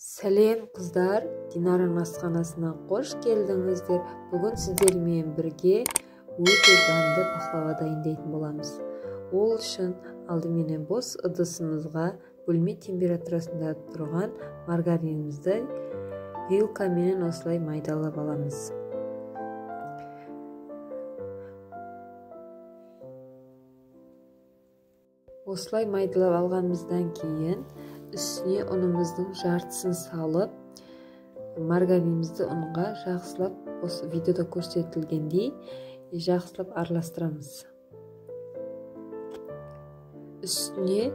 Сәлем қыздар, Динараның асханасына қош келдіңіздер. Бүгін сіздермен бірге өте дәмді пахлава дайындайтын боламыз. Ол үшін алдыменен бос ыдысымызға бөлме температурасында тұрған маргаринімізді вилкаменен осылай майдалап аламыз. Осылай майдалап алғанымыздан кейін үстіне ұнымыздың жартысын салып, маргаринімізді ұнға жақсылап, осы видеода көрсетілгендей жақсылап араластырамыз. Үстіне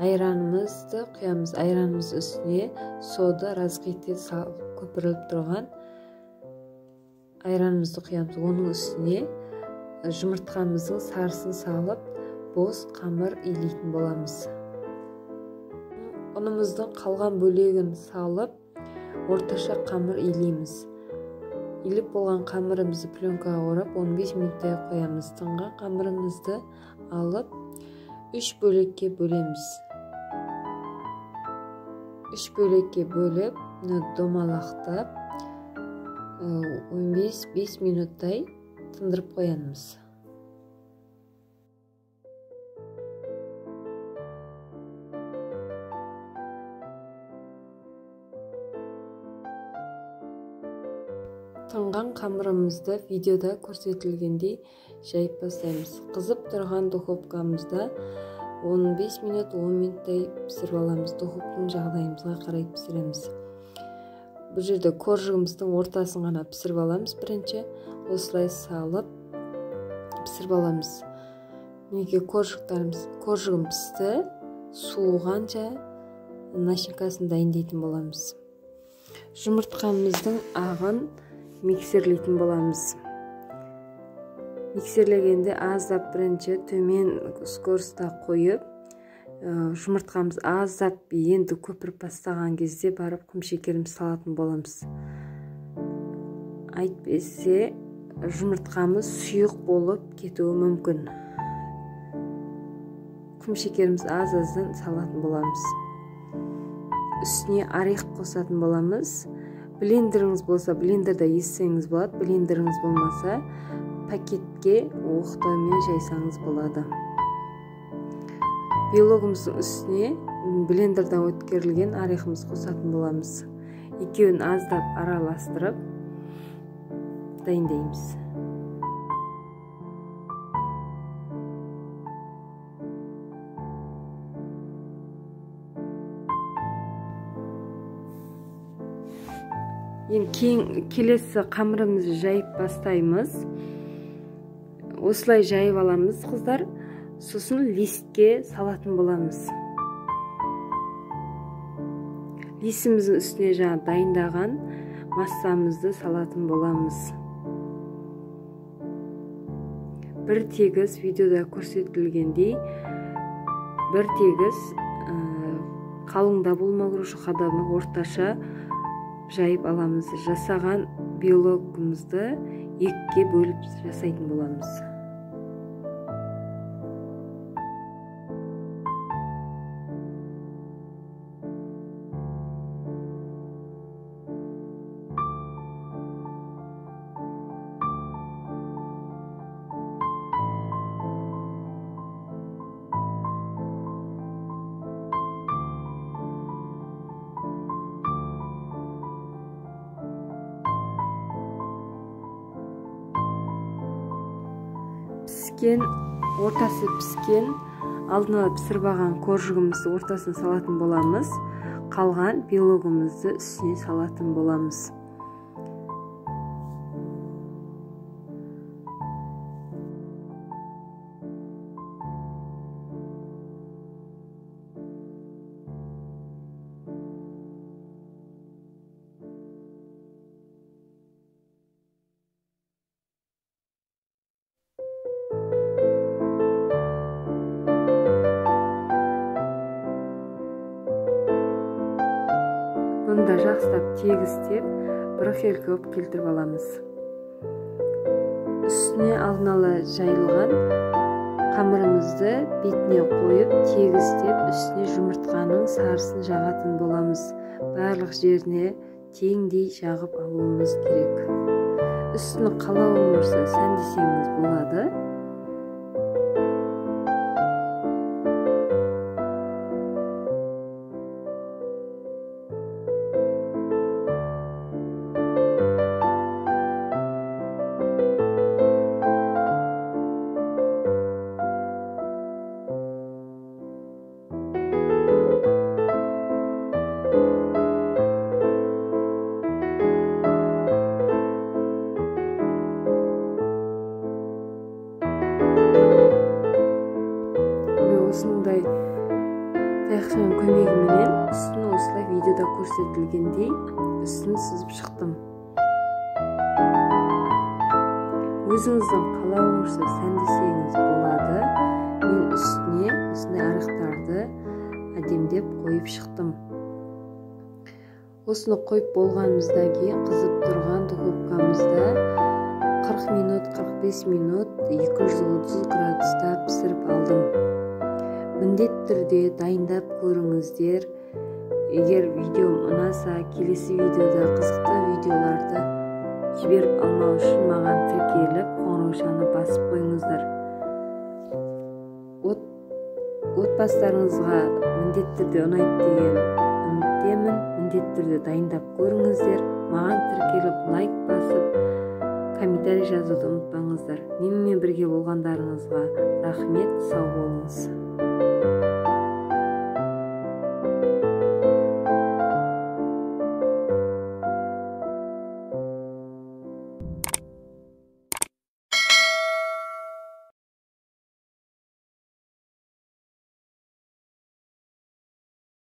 айранымызды құямыз. Айранымыз үстіне сода разғитте салып көпіріліп тұрған айранымызды құямыз. Оның үстіне жұмыртқамыздың сарысын салып, бос қамыр илейтін боламыз. Ұнымыздың қалған бөлегін салып, орташа қамыр илейміз. Илеп болған қамырымызды пленкаға орап, 15 минуттай қоямыз. Тынған қамырымызды алып, 3 бөлекке бөлеміз. 3 бөлекке бөліп, домалақтап, 15 минуттай тындырып қоямыз. Тынған қамырымызды видеода көрсетілгендей жайып бастаймыз. Қызып тұрған духовкамызда 15 минут 10 минуттай пісіріп аламыз. Духовканың жағдайымызға қарай пісіреміз. Бұл жерде коржығымыздың ортасын ғана пісіріп аламыз. Бірінші осылай салып пісіріп аламыз. Мінекей коржығым пісті, суығанша начинкасын дайындайтын боламыз. Жұмыртқамыздың ағын миксерлейтін боламыз. Миксерлегенде аздап бірінші төмен скоростьта қойып, жұмыртқамыз аздап енді көпіріп бастаған кезде барып құмшекерімізді салатын боламыз. Әйтпесе жұмыртқамыз сұйық болып кетуі мүмкін. Құмшекерімізді аз-аздан салатын боламыз. Үстіне орех қосатын боламыз. Блендеріңіз болса, блендерде ессеңіз болады. Блендеріңіз болмаса, пакетке оқтаумен жайсаңыз болады. Белогымыздың үстіне блендерден өткерілген орехымызды қосатын боламыз. Екеуін аздап араластырып дайындаймыз. Енді келесі қамырымызды жайып бастаймыз. Осылай жайып аламыз, қыздар. Сосын листке салатын боламыз. Листіміздің үстіне жаңа дайындаған массамызды салатын боламыз. Бір тегіс видеода көрсетілгендей, бір тегіс қалың да болмау керек, жұқа да болмау, орташа жайып аламыз. Жасаған белогымызды екіге бөліп жасайтын боламыз. Піскен, ортасы піскен, алдын ала пісіріп алған коржығымызды ортасына салатын боламыз. Қалған белогымызды үстіне салатын боламыз. Бұны да жақсылап тегістеп, біркелкі қылып келтіріп аламыз. Үстіне алдын ала жайылған қамырымызды бетіне қойып, тегістеп, үстіне жұмыртқаның сарысын жағатын боламыз. Барлық жеріне теңдей жағып алуымыз керек. Үстін қалауыңызша сәндесеңіз болады. Осындай таяқшаның көмегіменен үстін осылай видеода көрсетілгендей үстін сызып шықтым. Өзіңіздің қалауыңызша сәндесеңіз болады. Мен үстіне осындай арықтарды әдемдеп қойып шықтым. Осыны қойып болғанымыздан кейін қызып тұрған духовкамызда 40 минут, 45 минут 230 градуста пісіріп алдым. Міндетті түрде дайындап көріңіздер. Егер видеом ұнаса, келесі видеода қызықты видеоларды жіберіп алмау үшін маған тіркеліп, қоңыраушаны басып қойыңыздар. Отбасыларыңызға міндетті түрде ұнайды деген үміттемін. Міндетті түрде дайындап көріңіздер. Маған тіркеліп, лайк басып, комментарий жазуды ұмытпаңыздар. Менімен бірге болғандарыңызға рахмет, сау болыңыз.